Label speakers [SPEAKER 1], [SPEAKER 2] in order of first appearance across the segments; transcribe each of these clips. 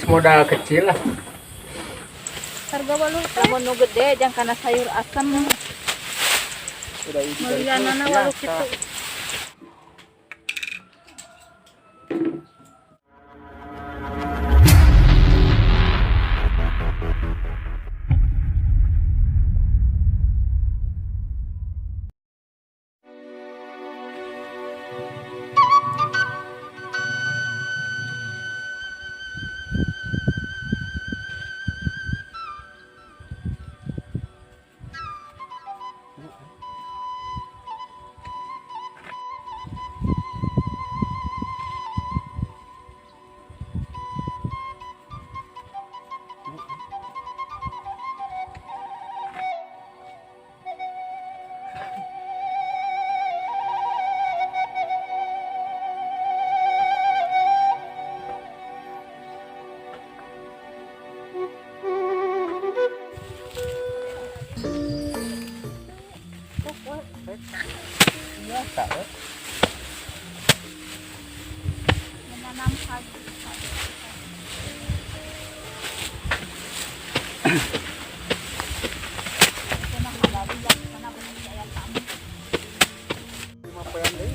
[SPEAKER 1] Modal kecil lah.
[SPEAKER 2] Harga waluh teh. Lamun nu gede jang kana sayur asem.
[SPEAKER 1] Udah ini
[SPEAKER 2] Meulianana waluh kitu.
[SPEAKER 1] Biasa eh.
[SPEAKER 2] Menanam pagi.
[SPEAKER 1] Lima poin deui.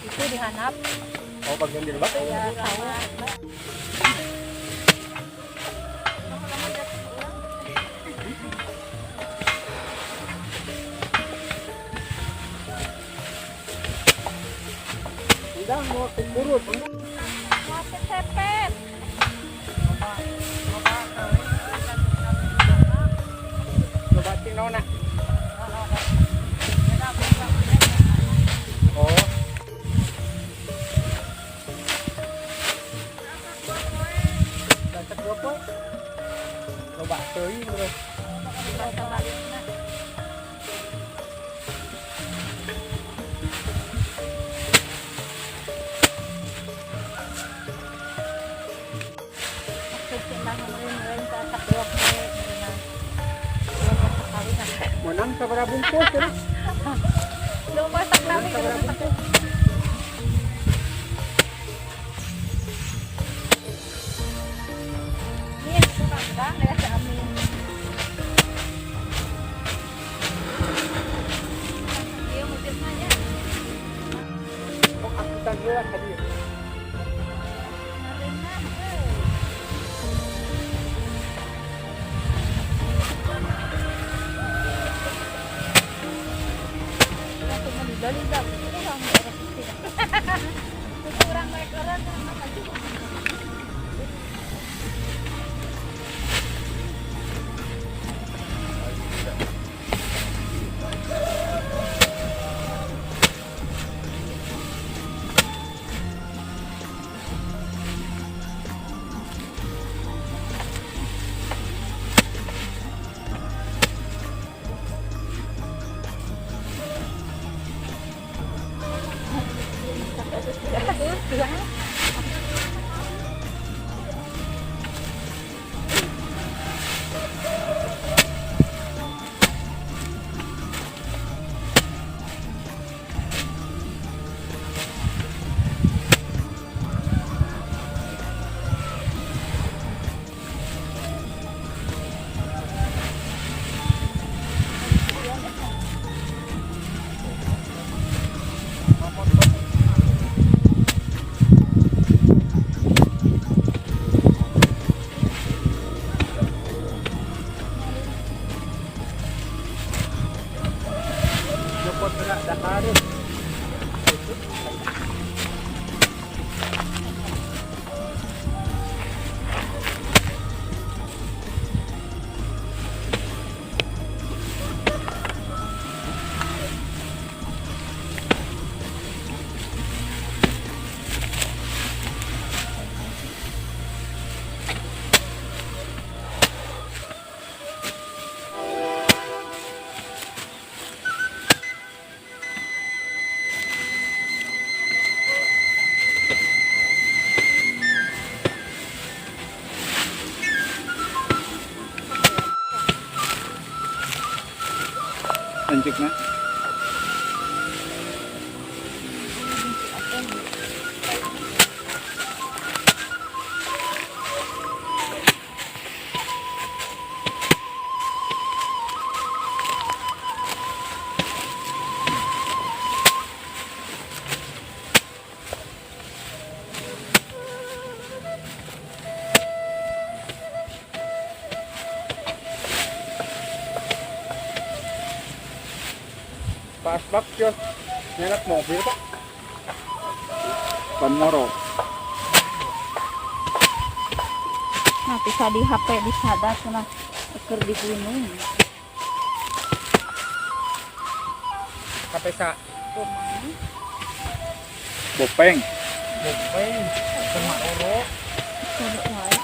[SPEAKER 2] Itu dihanap.
[SPEAKER 1] Oh, bagian di lebak.
[SPEAKER 2] Ya, tahu.
[SPEAKER 1] Udah mau kurut.
[SPEAKER 2] Masih sepet.
[SPEAKER 1] Coba cing naon nah. Oh. Dapat berapa? Loba teuing bro.
[SPEAKER 2] Bahasa balikna.
[SPEAKER 1] Menang sabaraha bungkus ya?
[SPEAKER 2] Lupa sekali
[SPEAKER 1] Sabaraha bungkus?
[SPEAKER 2] Ini kurang kan ya si Amin. Iya mobilnya.
[SPEAKER 1] Oh, angkutan heula ka dieu.
[SPEAKER 2] Marina. Kurang orang
[SPEAKER 1] Nyokot heula dahar.
[SPEAKER 3] Lanceukna.
[SPEAKER 1] Pas bak yun. Nyangat mobil, Pak.
[SPEAKER 3] Pan moro.
[SPEAKER 2] Nah, bisa di HP disadap cenah keur di gunung.
[SPEAKER 1] HP sa
[SPEAKER 2] Kumaha?
[SPEAKER 3] Bopeng.
[SPEAKER 1] Bopeng. Sama Oro.
[SPEAKER 2] Kudu wae.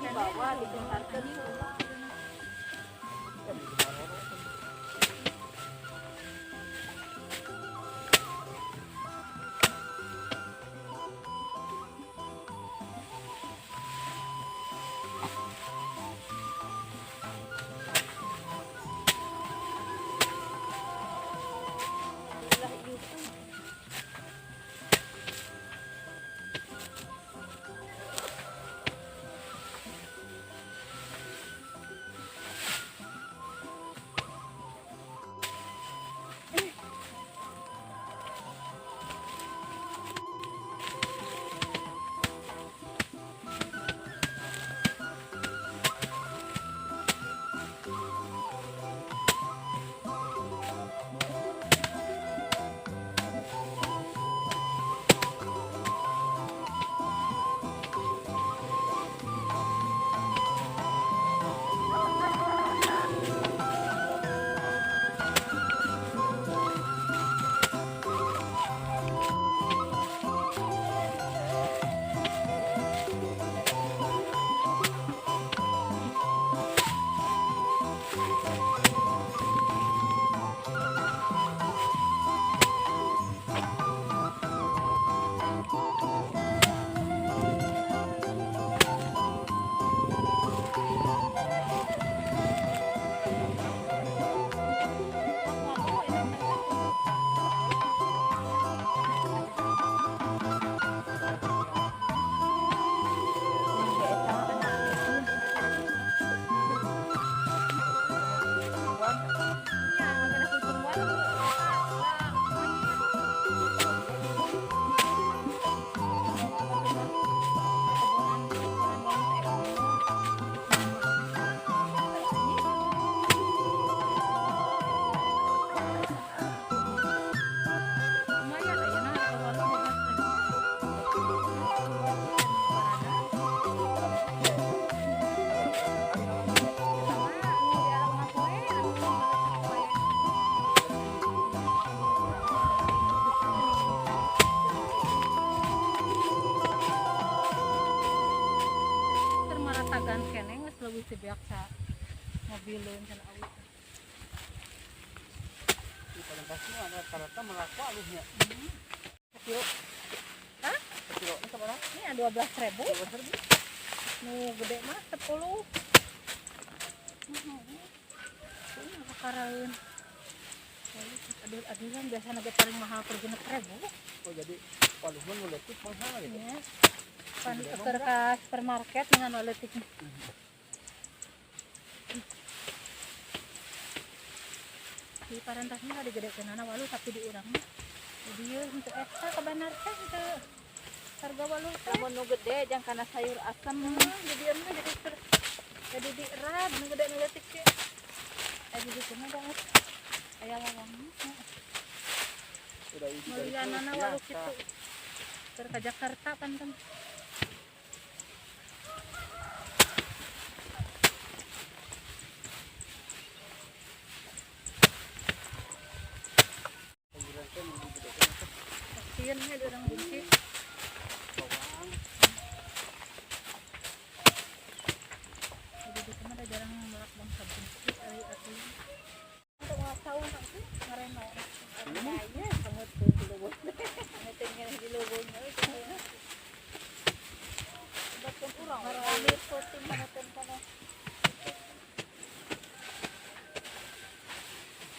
[SPEAKER 2] Dibawa dikentarkeun ieu. Maratagan keneh geus leuwih teu beak sa mobileun cenah awi.
[SPEAKER 1] Di Padang Pasti mah rata-rata melakwa aluhnya. Kilo.
[SPEAKER 2] Hah?
[SPEAKER 1] Kilo ini sabaraha?
[SPEAKER 2] Ini 12.000. Nu gede mah 10. Heeh. Ini apa karaeun? Aduh-aduhan biasa naga paling mahal per 6.000.
[SPEAKER 3] Oh, jadi waluh mah nu leutik mahal gitu.
[SPEAKER 2] Ya. Pan keur ka supermarket dengan leutik. Di parantasna ada gede kenana waluh tapi di urang mah. Di dieu henteu eta kabanar teh henteu harga waluh teh.
[SPEAKER 4] Lamun nu gede jang kana sayur asem.
[SPEAKER 2] Jadi anu jadi jadi dierad nu gede nu leutik ge. Aya di ditu mah banget. Aya lawangna.
[SPEAKER 3] Udah ini dari
[SPEAKER 2] Mulianana
[SPEAKER 3] itu
[SPEAKER 2] waluh
[SPEAKER 3] biasa.
[SPEAKER 2] kitu. Keur ka Jakarta panten.
[SPEAKER 3] Sayuran teh nu digedekeun teh
[SPEAKER 2] Pasien nya di urang bunci.
[SPEAKER 3] bawang.
[SPEAKER 2] Jadi di mah da jarang melak bangsa bunci ari atuh. Untuk ngasau nanti ngareno.
[SPEAKER 4] Aya sangut di lubung. Ngeting keneh di lubung euy kitu. Batkeun urang we amir puting haneuteun kana.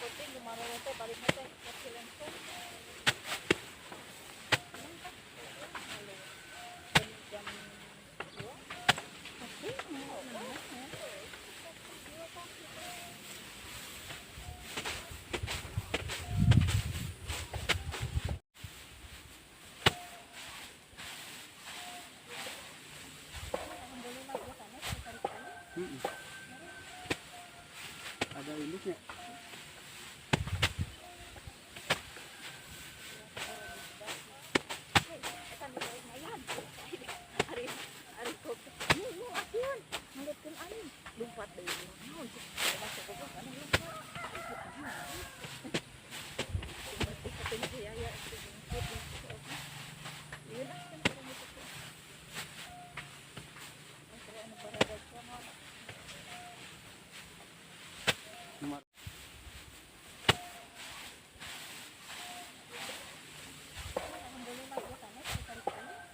[SPEAKER 4] Puting gumaroro teh balikna teh ka Cileungsi. Jam 2.
[SPEAKER 3] Heeh. Ada induknya.
[SPEAKER 4] Eta nu baik ngayan. Ari ari kok. Nu nu asian ngeutkeun aing. Lumpat deui. Naon sih? Masuk goblok anu lumpat. Itu anjing. Katanya ya ya itu jengkit. Ieu lah kan urang itu teh. Anu barada cenah.
[SPEAKER 3] Nomor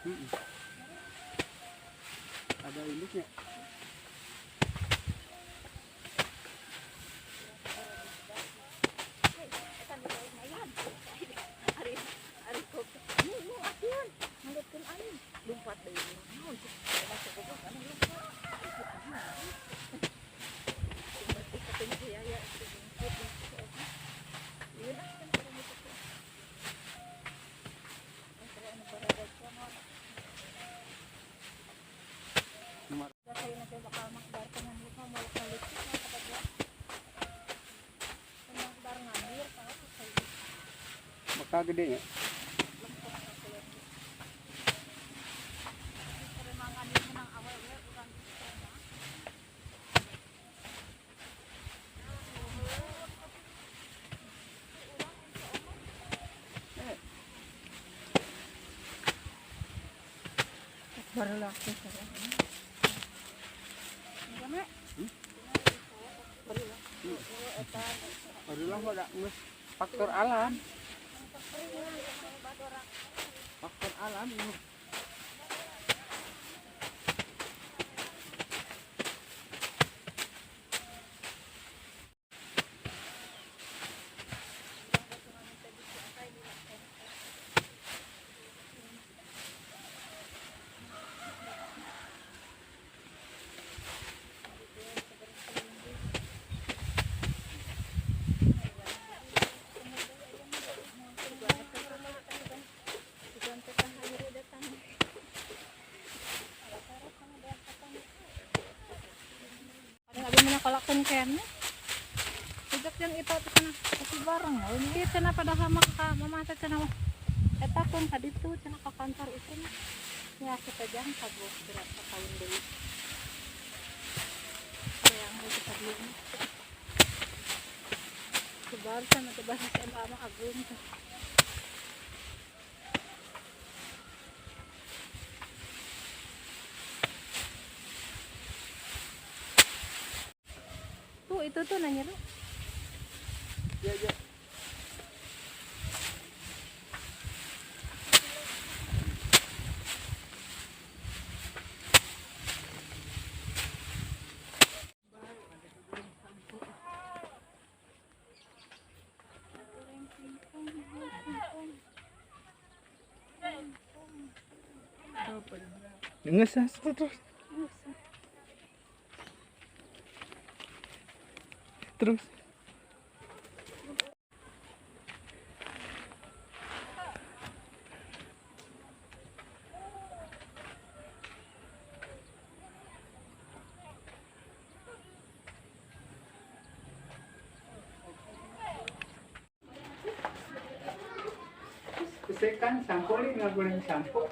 [SPEAKER 3] Heeh. Ada induknya.
[SPEAKER 4] Eta nu baik ngayan. Ari ari kok. Nu nu asian ngeutkeun aing. Lumpat deui. Naon sih? Masuk goblok anu lumpat. Itu anjing. Katanya ya ya itu jengkit. Ieu lah kan urang itu teh. Anu barada cenah.
[SPEAKER 3] Nomor
[SPEAKER 2] Saya nanti bakal makbar dengan lupa mau leutik mah kabagian. Makbar ngambil kalau saya
[SPEAKER 3] bakal gede nya.
[SPEAKER 2] Baru laku saya.
[SPEAKER 3] Barulah mah da geus faktor alam. Faktor alam ini.
[SPEAKER 2] Ada abi menyekolahkan kene. Sejak yang itu tuh cenah
[SPEAKER 4] Tapi bareng we nya.
[SPEAKER 2] ieu cenah padahal mah ka mama teh cenah eta pun tadi tuh cenah ke kantor itu mah. Ya kita jang kagok berapa tahun deui. Yang kita beli. Sebar sama teh bahasa SMA mah agung tuh. Tuh itu tuh nanya lu.
[SPEAKER 3] Ya ya. Nges terus. Terus. Kan sampo ini nggak boleh sampo.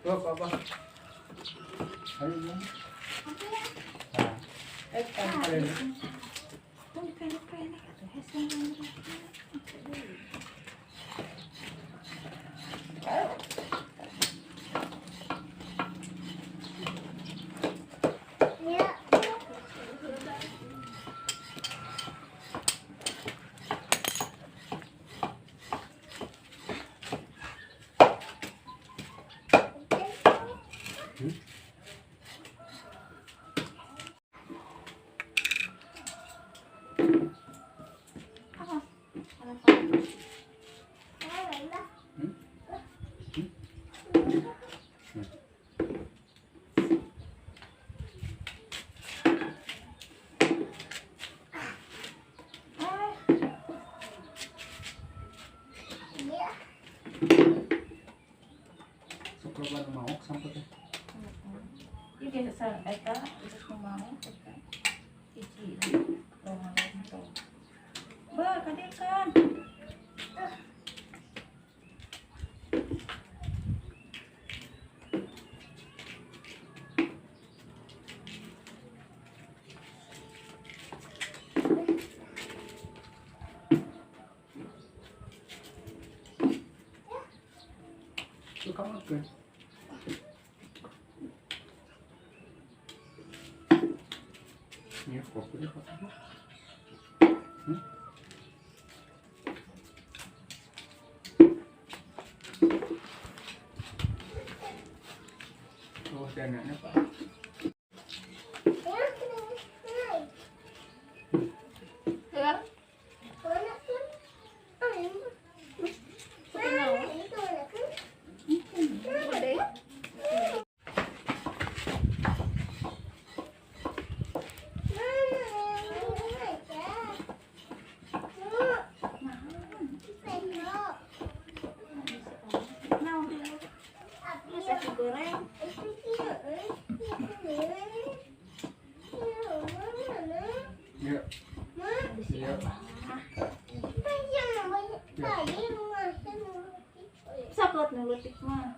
[SPEAKER 3] Tuh apa? Ayo. Mau sampai teh.
[SPEAKER 4] Ieu biasa eta geus mau eta. Hiji. Longan-longan. Bah, kadekan.
[SPEAKER 3] Suka makan. Ini kopi apa? Oh, dananya Pak.
[SPEAKER 4] Ya.
[SPEAKER 3] Ya. Ya.
[SPEAKER 4] Sakot na lutik mah.